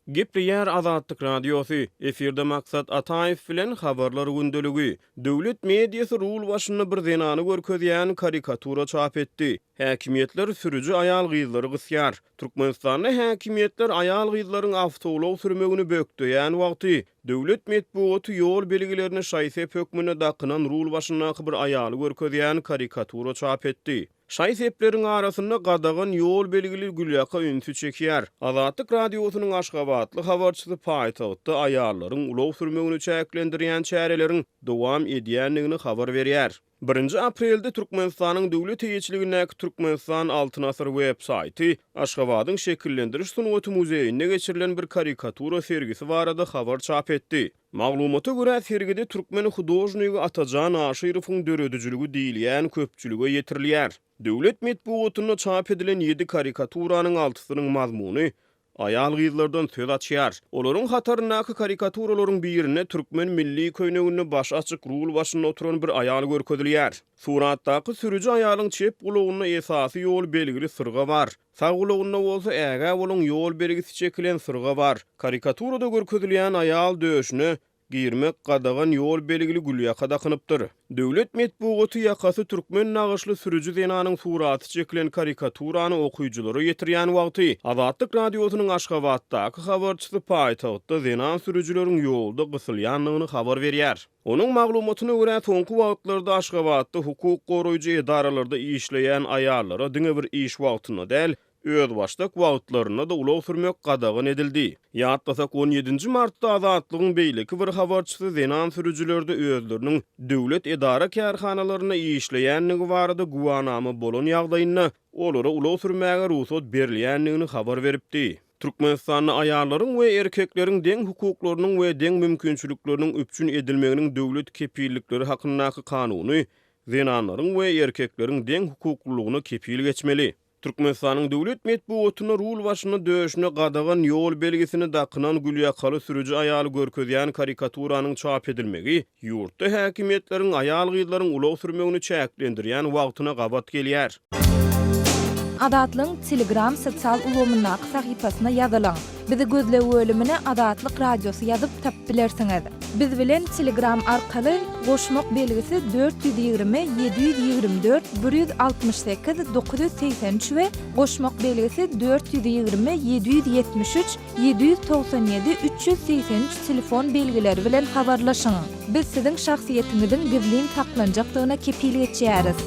Gepleýär Azatlyk Radiosy, Efirde Maksat Ataýew bilen Habarlar gündeligi. Döwlet mediasy rul başynda bir zenany görkezýän karikatura çap etdi. Häkimiýetler sürüji aýal-gyzlary gysýar. Türkmenistanda häkimiýetler aýal-gyzlaryň awtoulag sürmegini bökdeýän wagty, döwlet metbugaty ýol belgilerini şaý-sep hökmünde dakynan rul başyndaky bir aýaly görkezýän karikatura çap etdi. Şaý-sepleriň arasynda gadagan ýol belgili gülýaka ünsi çekýär. Azatlyk Radiosynyň aşgabatly habarçysy paýtagtda aýallaryň ulag sürmegini çäklendirýän çäreleriň dowam edýändigini habar berýär. Birinji aprelde Türkmenistanyň döwlet eýeçiligindäki Türkmenistan Altyn asyr web-saýty Aşgabadyň Şekillendiriş sungaty muzeýinde geçirilen bir karikatura sergisi barada habar çap etdi. Maglumata görä, sergide türkmen hudožnigi Atajan Aşyrowyň döredijiligi diýilýän köpçülige ýetirilýär. Döwlet metbugatynda çap edilen ýedi karikaturanyň altysynyň mazmuny aýal-gyzlardan söz açýar. Olaryň hataryndaky karikaturalaryň birinde türkmen milli köýneginde başy açyk rul başynda oturan bir aýal görkezilýär. Suratdaky sürüji aýalyň çep gulagynda esasy ýol belgili syrga bar. Sag gulagynda bolsa Ägä boluň ýol belgisi çekilen syrga bar. Karikaturada görkezilýän aýal döşüne Girmek gadagan ýol belgili gülýaka dakynypdyr. Döwlet metbugaty ýakasy türkmen nagyşly sürüji zenanyň suraty çekilen karikaturany okyjylara ýetirýän wagty, Azatlyk Radiosynyň Aşgabatdaky habarçysy paýtagtda zenan sürüjileriň ýolda gysylýandygyny habar berýär. Onuň maglumatyna görä, soňky wagtlarda Aşgabatda hukuk goraýjy edaralarda işleýän aýallara diňe bir iş wagtynda däl, özbaşdak wagtlarynda-da ulag sürmek gadagan edildi. Ýatlasak, on ýedinji martda Azatlygyň beýleki bir habarçysy zenan sürüjilerde özleriniň döwlet edara-kärhanalarynda işleýändigi barada güwanama bolan ýagdaýynda, olara ulag sürmäge rugsat berilýändigini habar beripdi. Türkmenistanda aýallaryň we erkekleriň deň hukuklarynyň we deň mümkinçilikleriniň üpjün edilmeginiň döwlet kepillikleri hakyndaky kanuny zenanlaryň we erkekleriň deň hukuklylygyna kepil geçmeli. Türkmenistanyň döwlet metbugatynda rul başynda döşüne gadagan ýol belgisini dakynan gülýakaly sürüji aýaly görkezýän karikaturanyň çap edilmegi ýurtda häkimiýetleriň aýal-gyzlaryň ulag sürmegini çäklendirýän wagtyna gabat gelýär. Azatlygyň Telegram sosial ulgamyndaky sahypasyna ýazylyň. Bizi gözleg bölümine Azatlyk Radiosy ýazyp tapyp bilersiňiz. Biz bilen Telegram arkaly goşmak belgisi 420 724 168 983 we goşmak belgisi 420 773 797 383 telefon belgileri bilen habarlaşyň. Biz siziň şahsyýetiňiziň gizlin saklanjakdygyna kepil geçýäris.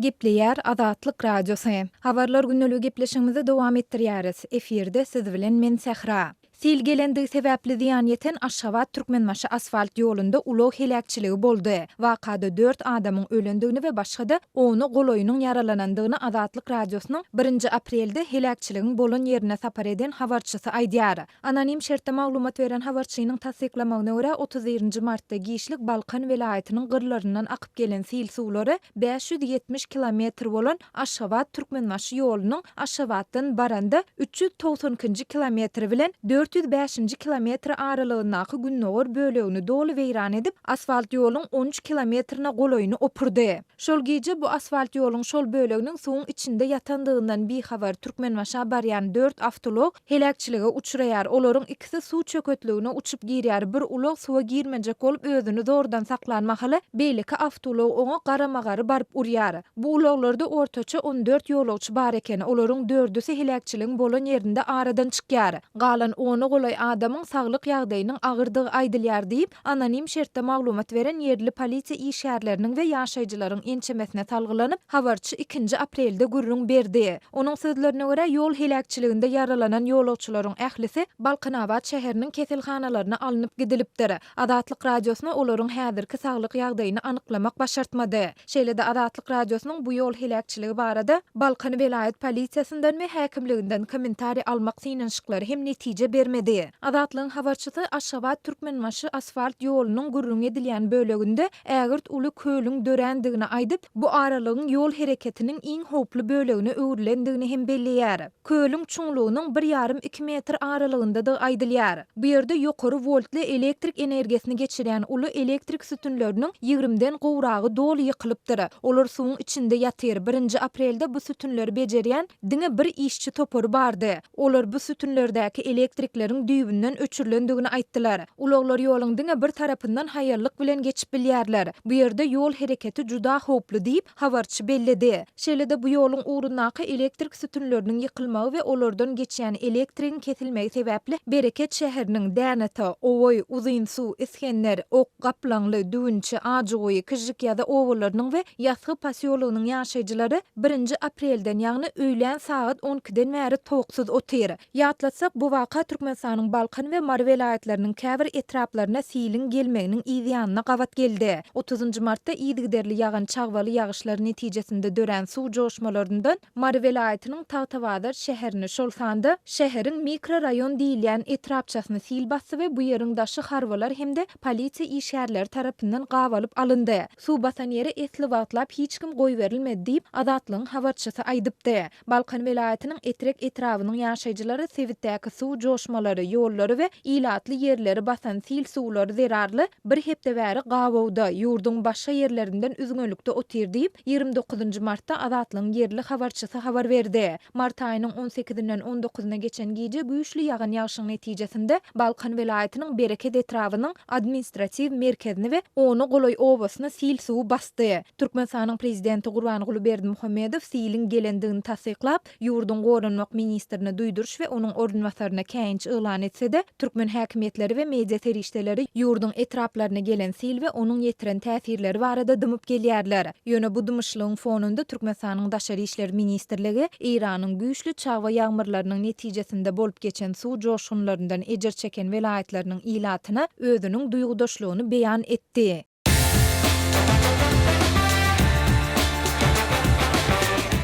Gepleýär Azatlyk Radiosy. Habarlar gündeligi gepleşigimizi dowam etdirýäris. Efirde siz bilen men Sähra. Sil gelendigi sebäpli zyýan ýeten Aşgabat-Türkmenbaşy asfalt ýolunda ulag heläkçiligi boldy. Wakada dört adamyň ölendigini we başga-da ona golaýynyň ýaralanandygyny Azatlyk Radiosynyň birinji aprelde heläkçiligiň bolan ýerine sapar eden habarçysy aýdýar. Anonim şertde maglumat beren habarçynyň tassyklamagyna görä, 31 nji martda giçlik Balkan welaýatynyň gyrlaryndan akyp gelen sil suwlary 570 kilometr bolan Aşgabat-Türkmenbaşy ýolunyň Aşgabatdan baranda 392 nji kilometri bilen 405 nji kilometri aralygyndaky gündogar bölegini doly weýran edip, asfalt ýoluň 13 kilometrine golaýyny opurdy. Şol gije bu asfalt ýoluň şol böleginiň suwuň içinde ýatandygyndan bihabar Türkmenbaşa barýan dört awtoulag heläkçilige uçraýar, olaryň ikisi suw çöketligine uçup girýär, bir ulag suwa girmejek bolup özüni zordan saklan mahaly beýleki awtoulag oňa garama-gary baryp urýar. Bu ulaglarda ortaça 14 ýolagçy bar eken, olaryň dördüsi heläkçiligiň bolan ýerinde aradan çykýar. Galan ona golaý adamyň saglyk ýagdaýynyň agyrdygy aýdylýar diýip, Anonim şertde maglumat beren ýerli polisiýa işgärleriniň we ýaşaýjylaryň ençemesine salgylanyp, habarçy ikinji aprelde gürrüň berdi. Onuň sözlerine görä, ýol heläkçiliginde ýaralanan ýolagçylaryň ählisi Balkanabat şäheriniň keselhanalaryna alnyp gidilipdir. Azatlyk Radiosyna olaryň häzirki saglyk ýagdaýyny anyklamak başartmady. Şeýle-de Azatlyk Radiosynyň bu ýol heläkçiligi barada Balkan welaýat polisiýasyndan we häkimliginden kommentariý almak synanyşyklary hem netije bermedi. bermedi. Azatlygyň habarçysy Aşgabat-Türkmenbaşy asfalt ýolunyň gürrüňi edilýän böleginde ägirt uly kölüň dörändigini aýdyp, bu aralygyň ýol hereketiniň iň howply bölegine öwrülendigini hem belleýär. Kölüň çuňlugynyň bir ýarym-iki metr aralygyndadygy aýdylýar. Bu ýerde ýokary woltly elektrik energiýasyny geçirýän uly elektrik sütünleriniň ýigrimden gowragy doly ýykylypdyr. Olar suwuň içinde ýatyr. Birinji aprelde bu sütünleri bejerýän diňe bir işçi topary bardy. Olar bu sütünlerdäki elektrikleriň düýbünden öçürilendigini aýtdylar. Ulaglar ýoluň diňe bir tarapyndan haýallyk bilen geçip bilýärler. Bu ýerde ýol hereketi juda howply diýip, habarçy belledi. Şeýle-de bu ýoluň ugrundaky elektrik sütünleriniň ýykylmagy we olardan geçýän elektrigiň kesilmegi sebäpli Bereket şäheriniň Dänata, Owaý, Uzynsuw, Isgender, Ok, Gaplaňly, Düwünçi, Ajyguýy, Kižžikýaza obalarynyň we Ýasgy posýologynyň ýaşaýjylary birinji aprelden, ýagny öýlän sagat on ikiden bäri toksuz otyr. Ýatlatsak, bu waka Türkmenistanyň Balkan we Mary welaýatlarynyň käbir etraplaryna siliň gelmeginiň yz ýanyna gabat geldi. Otuzynjy martda yzygiderli ýagan çagbaly ýagyşlar netijesinde dörän suw joşmalaryndan Mary welaýatynyň Tagtabazar şäherini, şol sanda şäheriň mikroraýon diýilýän etrapçasyny sil basdy we bu ýeriň daşy harbylar hem-de polisiýa işgärleri tarapyndan gabalyp alyndy. Suw basan ýere esli wagtlap hiç kim goýberilmedi diýip, Azatlygyň habarçysy aýdypdy. Balkan welaýatynyň Etrek etrabynyň ýaşaýjylary sebitdäki suw joşmalary, ýollary we ilatly ýerleri basan sil suwlary zerarly bir hepde bäri gabawda, ýurduň başga ýerlerinden üzňelikde otyr diýip, 29 martda Azatlygyň ýerli habarçysy habar berdi. Mart aýynyň on sekizinden on dokuzyna geçen gije güýçli ýagan ýagşyň netijesinde Balkan welaýatynyň Bereket etrabynyň administratiw merkezini we ona golaý obasyny sil suwy basdy. Türkmenistanyň Prezidenti Gurbanguly Berdimuhamedow siliň gelendigini tassyklap, ýurduň goranmak ministrine duýduryş we onuň orunbasaryna käýinç yglan etse-de, türkmen häkimiýetleri we media serişdeleri ýurduň etraplaryna gelen sil we onuň ýetiren täsirleri barada dymyp gelýärler. Ýöne bu dymyşlygyň fonunda Türkmenistanyň Daşary işler ministrligi Eýranyň güýçli çagba ýagmyrlarynyň netijesinde bolup geçen suw joşgunlaryndan ejir çeken welaýatlarynyň ilatyna özüniň duýgudaşlygyny beýan etdi.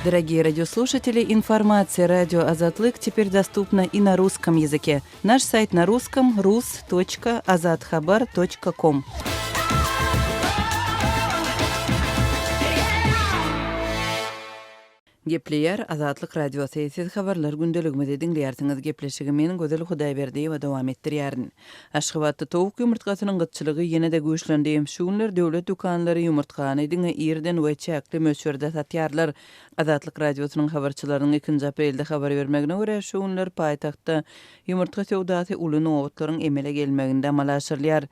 Дорогие радиослушатели, информация радио Азатлык теперь доступна и на русском языке. Наш сайт на русском rus.azathabar.com. Gepleýär Azatlyk Radiosy, Siz habarlar gündeligimizi diňleýärsiňiz. Gepleşigi men Gözel Hudaýberdiýewa dowam etdirýärin. Aşgabatda towuk ýumurtgasynyň gytçylygy ýene-de güýçlendi. Şu günler döwlet dükanlary ýumurtgany diňe irden we çäkli möçberde satýarlar. Azatlyk Radiosynyň habarçylarynyň ikinji aprelde habar bermegine görä, şu günler paýtagtda ýumurtga söwdasy uly nobatlaryň emele gelmeginde amala aşyrylýar.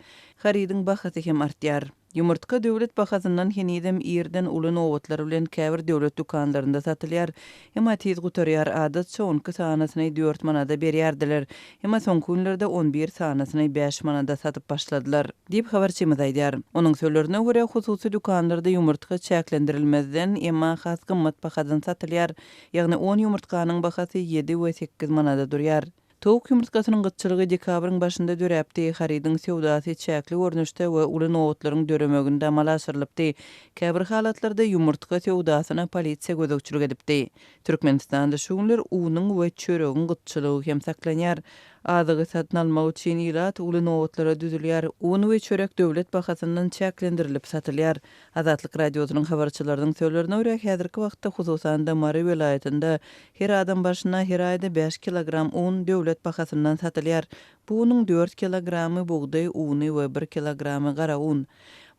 Harydyň bahasy hem artýar. Ýumurtga döwlet bahasyndan henizem irden uly nobatlar bilen käbir döwlet dükanlarynda satylýar. Emma tiz gutarýar, adatça on iki sanysyny dört manada berýärdiler. Emma soňky günlerde on bir sanysyny bäş manada satyp başladylar. Diýip, habarçymyz aýdýar. Onuň sözlerine görä, hususy dükanlarda ýumurtga çäklendirilmezden, emma has gymmat bahadan satylýar. Ýagny on ýumurtganyň bahasy ýedi we sekiz manada durýar. Towuk ýumurtgasynyň gytçylygy dekabryň başynda döräpdi, harydyň söwdasy çäkli görnüşde we uly nobatlaryň döremeginde amala aşyrylypdy. Käbir halatlarda ýumurtga söwdasyna polisiýa gözegçilik edipdi. Türkmenistanda şu günler unuň we çöregiň gytçylygy hem saklanýar. Azygy satyn almak üçin ilat uly nobatlara düzülýär, un we çörek döwlet bahasyndan çäklendirilip satylýar. Azatlyk Radiosynyň habarçylarynyň sözlerine görä, häzirki wagtda, hususan-da, Mary welaýatynda her adam başyna her aýda bäş kilogram un döwlet bahasyndan satylýar. Bu unuň dört kilogramy bugdaý uny we bir kilogramy gara un.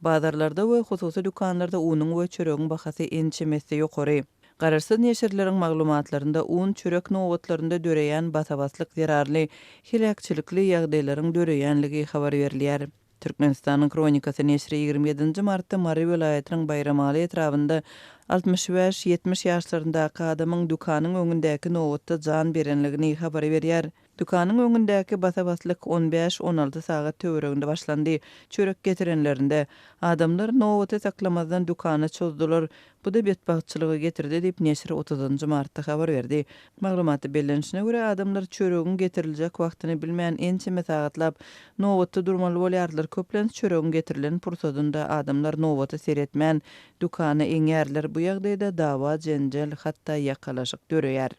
Bazarlarda we hususy dükanlarda unuň we çöregiň bahasy ençeme esse ýokary. Garaşsyz neşirleriň maglumatlarynda un, çörek nobatlarynda döreýän basa-baslyk zerarly heläkçilikli ýagdaýlaryň döreýänligi habar berilýär. Türkmenistanyň Hronikasy neşiri 27 nji martda Mary welaýatynyň Baýramaly etrabynda 65, 70 ýaşlaryndaky adamyň dükanyň öňündäki nobatda jan berenligini habar berýär. Dükanyň öňündäki basa-baslyk on bäş, on alty sagat töwereginde başlandy. Çörek getirenlerinde, adamlar nobaty saklamazdan dükana çozdular. Bu-da betbagtçylyga getirdi diýip, neşir otuzynjy martda habar berdi. Maglumatda bellenişine görä, adamlar çöregiň getiriljek wagtyny bilmän ençeme sagatlap nobatda durmaly bolýarlar. Köplenç çöregiň getirilen pursadynda adamlar nobata seretmän, dükana eňýärler. Bu ýagdaýda dawa-jenjel, hatda ýakalaşyk döreýär.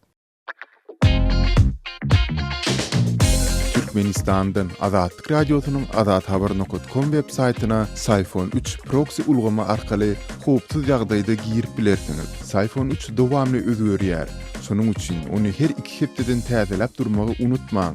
Türkmenistandan Azatlyk Radiosynyň azathabar nokat kom web saýtyna Syfon üç proksi ulgamy arkaly howpsuz ýagdaýda girip bilersiňiz. Syfon üç dowamly özgerýär. Şonuň üçin ony her iki hepdeden täzeläp durmagy unutmaň.